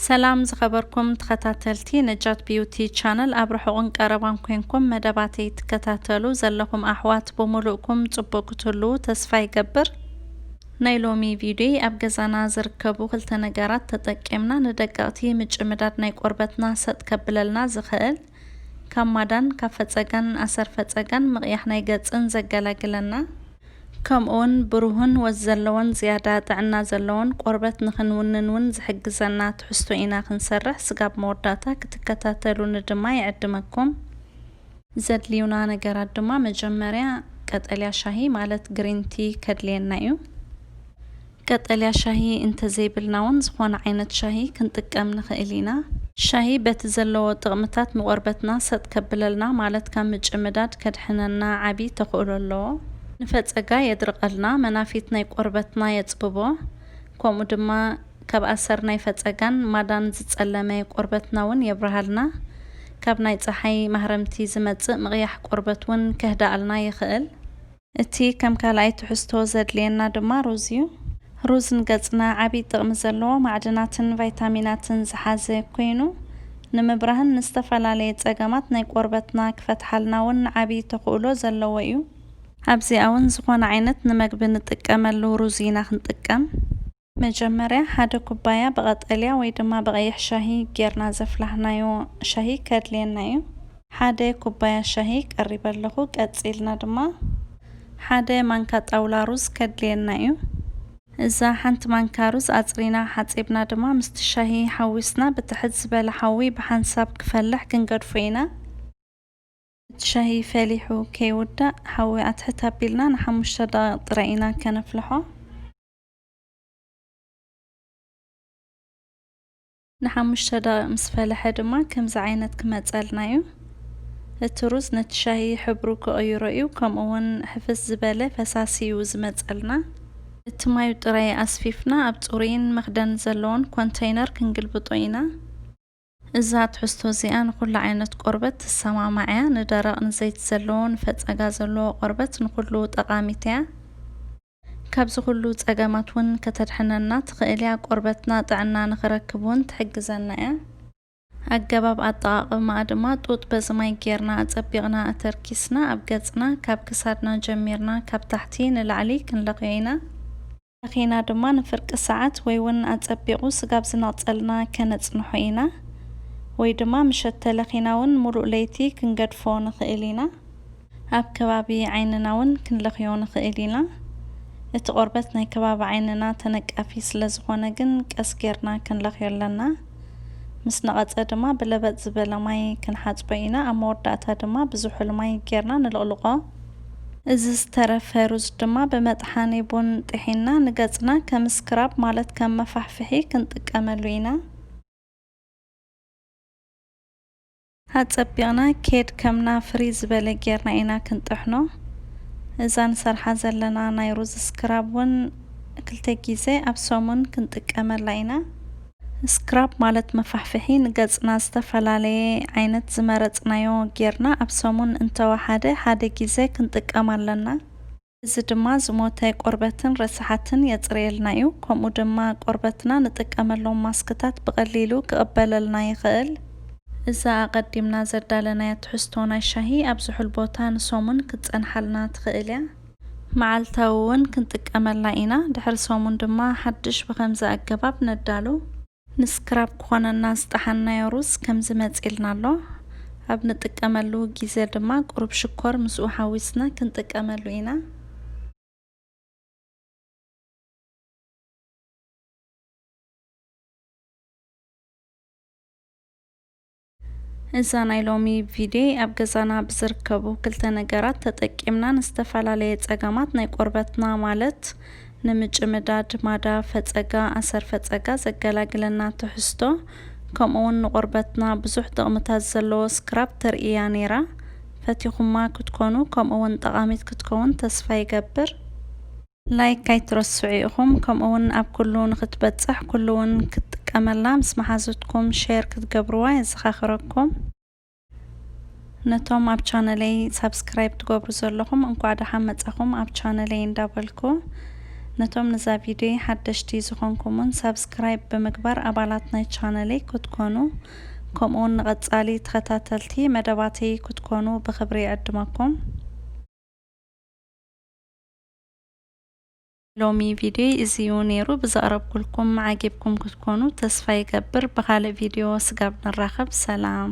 ሰላም ዝኸበርኩም ተኸታተልቲ ነጃት ቢዩቲ ቻነል፣ ኣብ ርሑቕን ቀረባን ኮንኩም መደባተይ ትከታተሉ ዘለኹም ኣሕዋት ብምሉእኩም ጽቡቕ ክትህልዉ ተስፋ ይገብር። ናይ ሎሚ ቪድዮ ኣብ ገዛና ዝርከቡ ክልተ ነገራት ተጠቂምና ንደቀቕቲ ምጭምዳድ ናይ ቆርበትና ሰጥ ከብለልና ዝኽእል፣ ካብ ማዳን ካብ ፈጸጋን ኣሰር ፈጸጋን ምቕያሕ ናይ ገጽን ዘገላግለና፣ ከምኡውን ብሩህን ወዝ ዘለዎን ዝያዳ ጥዕና ዘለዎን ቆርበት ንኽንውንን እውን ዝሕግዘና ትሕዝቶ ኢና ክንሰርሕ ስጋብ መወዳእታ ክትከታተሉኒ ድማ ይዕድመኩም። ዘድልዩና ነገራት ድማ መጀመርያ ቀጠልያ ሻሂ ማለት ግሪን ቲ ከድልየና እዩ። ቀጠልያ ሻሂ እንተዘይብልና እውን ዝኾነ ዓይነት ሻሂ ክንጥቀም ንኽእል ኢና። ሻሂ በቲ ዘለዎ ጥቕምታት ንቆርበትና ሰጥ ከብለልና ማለት ካብ ምጭምዳድ ከድሕነና ዓቢ ተኽእሎ ኣለዎ። ንፈጸጋ የድርቐልና፣ መናፊት ናይ ቆርበትና የጽብቦ፣ ከምኡ ድማ ካብ ኣሰር ናይ ፈጸጋን ማዳን ዝጸለመ ቆርበትና እውን የብርሃልና። ካብ ናይ ጸሓይ ማህረምቲ ዝመጽእ ምቕያሕ ቆርበት እውን ከህድኣልና ይኽእል። እቲ ከም ካልኣይ ትሕዝቶ ዘድልየና ድማ ሩዝ እዩ። ሩዝ ንገጽና ዓቢ ጥቕሚ ዘለዎ ማዕድናትን ቫይታሚናትን ዝሓዘ ኮይኑ፣ ንምብራህን ንዝተፈላለየ ጸገማት ናይ ቆርበትና ክፈትሓልና እውን ዓቢ ተኽእሎ ዘለዎ እዩ። ኣብዚኣ እውን ዝኾነ ዓይነት ንመግቢ ንጥቀመሉ ሩዝ ኢና ክንጥቀም። መጀመርያ ሓደ ኩባያ ብቐጠልያ ወይ ድማ ብቐይሕ ሻሂ ጌርና ዘፍላሕናዮ ሻሂ ከድልየና እዩ። ሓደ ኩባያ ሻሂ ቀሪበ ኣለኹ። ቀጺልና ድማ ሓደ ማንካ ጣውላ ሩዝ ከድልየና እዩ። እዛ ሓንቲ ማንካ ሩዝ ኣጽሪና ሓጺብና ድማ ምስቲ ሻሂ ሓዊስና ብትሕት ዝበለ ሓዊ ብሓንሳብ ክፈልሕ ክንገድፎ ኢና። እቲ ሻሂ ፈሊሑ ከይውዳእ ሓዊ ኣትሕት ኣቢልና ንሓሙሽተ ደቂቕ ጥራይ ኢና ከነፍልሖ። ንሓሙሽተ ደቂቕ ምስ ፈለሐ ድማ ከምዚ ዓይነት ክመጸልና እዩ። እቲ ሩዝ ነቲ ሻሂ ሕብሩ ክቕይሮ እዩ፣ ከምኡ እውን ሕፍስ ዝበለ ፈሳሲ እዩ ዝመጸልና። እቲ ማዩ ጥራይ ኣስፊፍና ኣብ ጽሩይን መኽደን ዘለዎን ኮንተይነር ክንግልብጦ ኢና። እዛ ትሕዝቶ እዚኣ ንኹሉ ዓይነት ቆርበት ትሰማማዕ እያ። ንደረቕ፣ ንዘይቲ ዘለዎ፣ ንፈጸጋ ዘለዎ ቆርበት፣ ንኹሉ ጠቓሚት እያ። ካብዚ ኩሉ ጸገማት እውን ከተድሕነና ትኽእል እያ። ቆርበትና ጥዕና ንኽረክብ እውን ትሕግዘና እያ። ኣገባብ ኣጠቓቕማኣ ድማ ጡጥ በዚ ማይ ጌርና ኣጸቢቕና ኣተርኪስና ኣብ ገጽና ካብ ክሳድና ጀሚርና ካብ ታሕቲ ንላዕሊ ክንለኽዮ ኢና። ለኺና ድማ ንፍርቂ ሰዓት ወይ እውን ኣጸቢቑ ስጋብ ዝነቕጸልና ከነጽንሖ ኢና። ወይ ድማ ምሸት ተለኺና እውን ሙሉእ ለይቲ ክንገድፎ ንኽእል ኢና። ኣብ ከባቢ ዓይንና እውን ክንለኽዮ ንኽእል ኢና። እቲ ቆርበት ናይ ከባቢ ዓይንና ተነቃፊ ስለ ዝኾነ ግን ቀስ ጌርና ክንለኽዮ ኣለና። ምስ ነቐጸ ድማ ብለበጥ ዝበለ ማይ ክንሓጽቦ ኢና። ኣብ መወዳእታ ድማ ብዝሑል ማይ ጌርና ንልቕልቖ። እዚ ዝተረፈ ሩዝ ድማ ብመጥሓኒ ቡን ጥሒና ንገጽና ከም ስክራብ ማለት ከም መፋሕፍሒ ክንጥቀመሉ ኢና። ኣጸቢቕና ኬድ ከምና ፍሪ ዝበለ ጌርና ኢና ክንጥሕኖ። እዛ ንሰርሓ ዘለና ናይ ሩዝ ስክራብ እውን ክልተ ግዜ ኣብ ሰሙን ክንጥቀመላ ኢና። ስክራብ ማለት መፋሕፍሒ ንገጽና ዝተፈላለየ ዓይነት ዝመረጽናዮ ጌርና ኣብ ሰሙን እንተወሓደ ሓደ ግዜ ክንጥቀም ኣለና። እዚ ድማ ዝሞተ ቆርበትን ረሳሓትን የጽርየልና እዩ። ከምኡ ድማ ቆርበትና ንጥቀመሎም ማስክታት ብቐሊሉ ክቕበለልና ይኽእል። እዛ ኣቐዲምና ዘዳለናያ ትሕዝቶ ናይ ሻሂ ኣብ ዝሑል ቦታ ንሰሙን ክትጸንሓልና ትኽእል እያ። መዓልታዊ እውን ክንጥቀመላ ኢና። ድሕሪ ሰሙን ድማ ሓድሽ ብኸምዚ ኣገባብ ነዳሉ። ንስክራብ ክኾነና ዝጠሓንናዮ ሩዝ ከምዚ መጺልና ኣሎ። ኣብ ንጥቀመሉ ግዜ ድማ ቁሩብ ሽኮር ምስኡ ሓዊስና ክንጥቀመሉ ኢና። እዛ ናይ ሎሚ ቪድዮ ኣብ ገዛና ብዝርከቡ ክልተ ነገራት ተጠቂምና ንዝተፈላለየ ጸገማት ናይ ቆርበትና ማለት ንምጭምዳድ፣ ማዳ፣ ፈጸጋ፣ ኣሰር ፈጸጋ ዘገላግለና ትሕዝቶ፣ ከምኡውን ንቆርበትና ብዙሕ ጥቕምታት ዘለዎ ስክራብ ተርእያ ነይራ። ፈቲኹማ ክትኮኑ ከምኡውን ጠቓሚት ክትከውን ተስፋ ይገብር። ላይክ ኣይትረስዑ ኢኹም፣ ከምኡውን ኣብ ኩሉ ንኽትበጽሕ ኩሉ እውን ክትጥቀመላ ምስ መሓዙትኩም ሼር ክትገብርዋ የዘኻኽረኩም። ነቶም ኣብ ቻነለይ ሳብስክራይብ ትገብሩ ዘለኹም እንኳዕ ደሓን መጻኹም ኣብ ቻነለይ እንዳበልኩ፣ ነቶም ንዛ ቪድዮ ሓደሽቲ ዝኾንኩምን ሳብስክራይብ ብምግባር ኣባላት ናይ ቻነለይ ክትኮኑ፣ ከምኡውን ንቐጻሊ ተኸታተልቲ መደባተይ ክትኮኑ ብኽብሪ ይዕድመኩም። ሎሚ ቪድዮ እዚ እዩ ነይሩ። ብዘቕረብኩልኩም ዓጊብኩም ክትኮኑ ተስፋ ይገብር። ብኻልእ ቪድዮ ስጋብ ንራኸብ ሰላም።